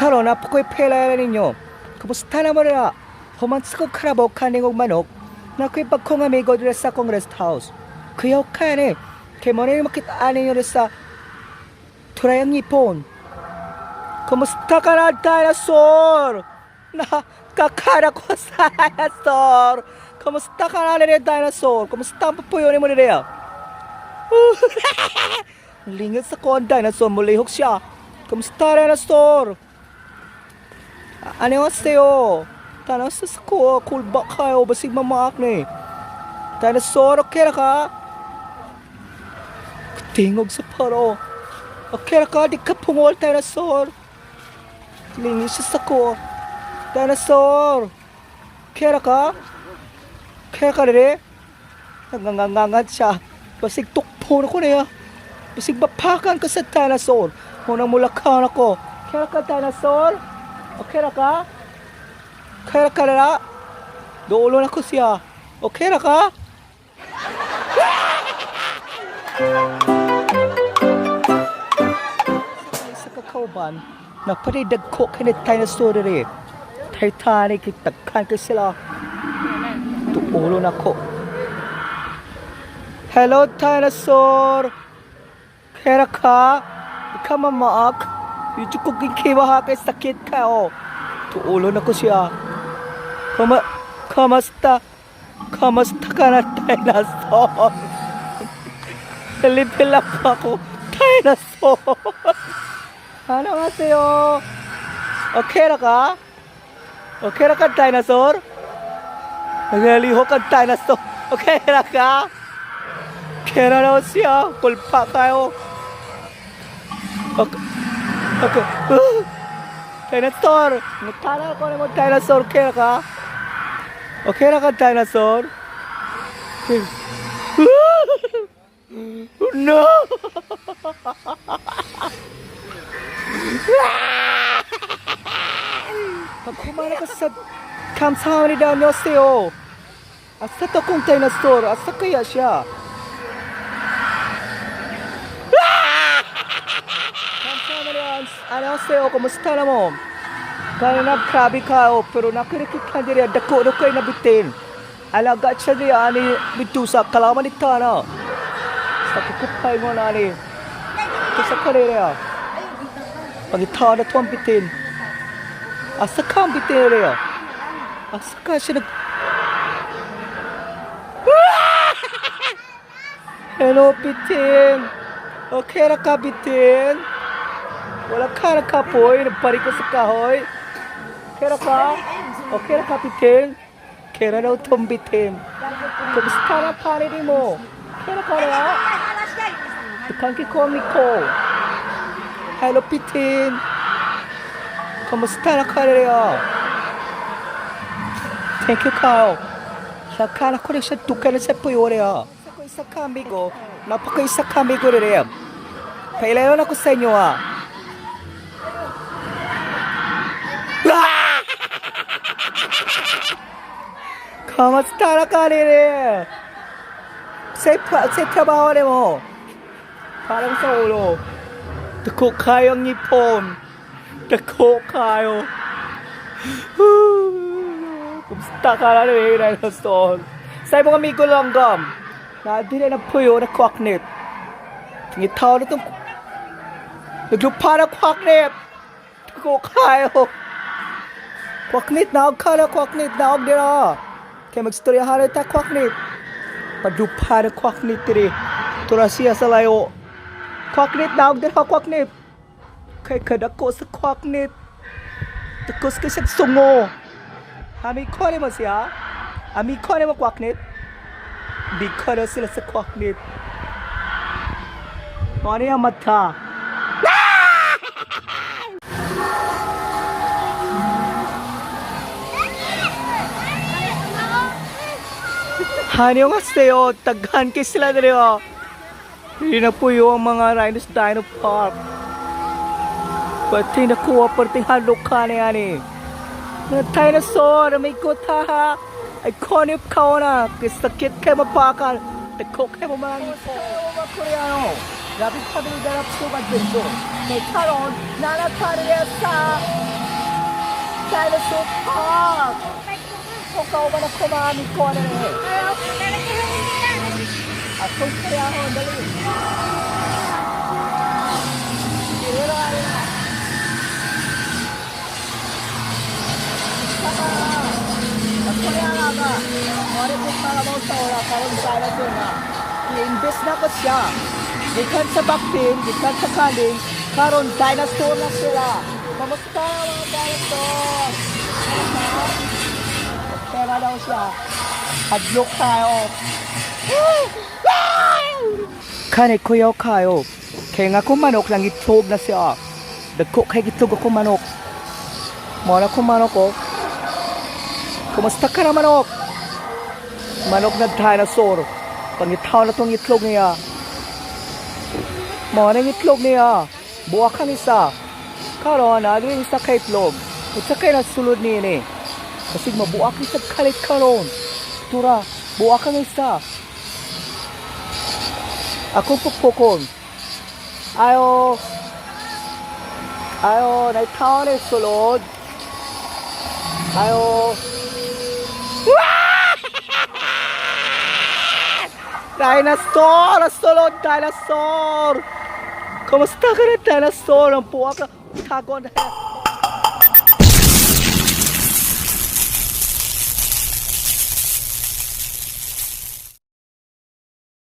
Karon apo ko'y pela ninyo. Kumusta na mo nila? Human sa ko karabaw kaning og manok na ko'y pagkong amigo dira sa akong rest house. Kuyaw ka ni. Kay mo na makita ninyo sa turayang ngipon. Kumusta ka na, dinosaur? Nakakara ko sa dinosaur. Kumusta ka na, nila, dinosaur? Kumusta ang papuyo mo nila? Lingit sa ko ang dinosaur, mulihok siya. Kumusta, dinosaur? Annyeonghaseyo. Tanaw sa ko, kulba kayo, basig mamaak ni. Dinosaur, okay ra ka? Tingog sa paro. Okay ra ka, di ka pungol, dinosaur. Lingit siya sa ko. Dinosaur! Okay ra ka? Okay ra ka rin? Nangangangangat siya. Basig tukpo na ko niya. Basig bapakan ka sa dinosaur. Unang mulakan ako. Okay ra ka, dinosaur? Okay ra ka? Okay ra ka na? Dulo na ko siya. Okay ra ka? Sa kakauban, naparidag ko kay ni dinosaur rin. Titanic, itagkan ko sila. Tuulo na ko. Hello, dinosaur! Kera ka? Ikaw mamaak? Medyo ko gikiwa kay sakit ka, oh. Tuulo na ko siya. Kamusta? Kamusta ka na, dinosaur? Pilipilap ako. Dinosaur! Ano nga sa'yo? Okay ra ka? Okay ra ka, dinosaur? Nagalihok ang dinosaur. Okay ra ka? Kera na siya. Kulpa kayo. Okay. Okay. Dinosaur! Nagtala ko na mo dinosaur. Okay ra ka? Okay ra ka, dinosaur? Okay. No! Pag kumana ka sa kamsahamnida annyeonghaseyo. Asa to kong dinosaur? Asa kaya siya? Kamsahamnida annyeonghaseyo. Kumusta na mo? Kaya na grabe ka pero nakirikit ka diri dako do kay nabitin. Alaga siya diri ani bitusa kalaman ni tana. Sa kukupay mo na ani. Sa karera. Pagitaw na to ang bitin. Asa ka ang bitin rin? Asa ka siya nag... Hello, bitin! Okay ra ka, bitin? Wala ka na kapoy. Nagpari ko sa kahoy. Okay ra ka? Okay ra ka, bitin? Okay ra daw itong bitin. Kumusta na panin mo? Okay ra ka na? Dukan ki ko Miko. Hello, bitin. Kumusta na ka rin? Thank you, Kyle. Sa kala ko rin siya dukan na sa puyo rin. Isa ka amigo. Napaka isa ka amigo rin. Pailayon ako sa inyo ah. Kamusta na ka rin? Sa trabaho rin mo. Parang sa ulo. Dako kayo ang ngipon. Dako kayo. Kumusta ka na rin, dinosaur? Sa ibang amigo lang, gam. Na di na puyo na kwaknit. Tingitaw na itong naglupa na kwaknit. Dako kayo. Kwaknit, naog ka na kwaknit. Naog dira. Kaya magstoryahan na ta kwaknit. Padupa na kwaknit diri. Tura siya sa layo. Kwaknit, naog dira kwaknit. Kay kadako sa kwaknit. Takos ka siya sungo. Ami ko mo siya? Ami ko mo kwaknit? Di ko na sila sa kwaknit. Ano yung mata? Annyeonghaseyo. Taghan kay sila dali oh. Hindi na po yung mga Rhinos Dino Park. Pati nakuha parting hadlok ka na yan eh. Mga dinosaur, may kota ha. Ay konip ka na. Sakit kayo mapakal. Dako kayo mga ngipon. Mga Koreano. Grabe pabilidad ang sugat dito. Kay karon, nanatari sa Dinosaur Park! Kung man ako maami ko na eh. Ako kaya ako, dali. Kirero ay. I-invest na ko siya. Gikan sa vaccine, gikan sa kaling, karon dinosaur na sila. Kamusta, mga dinosaur? Pera daw siya. Hadlok tayo. Kani kuyaw kayo. Kaya nga kung manok lang itlog na siya. Dagko kay itlog ako manok. Mo na kung manok ko. Kumusta ka na, manok? Manok na dinosaur. Pangitaw na tong itlog niya. Mo na yung itlog niya. Buwa ka ni isa. Karon, adto isa ka itlog. Unsa kay nasulod niini? Basig mabuak ni sa kalit karon. Tura, buak ang isa. Ako pukpukon. Ayo. Ayo, naitaw na sulod. Ayo. Dinosaur! Sulod, dinosaur! Kumusta ka na, dinosaur? Ang buwak na tago na.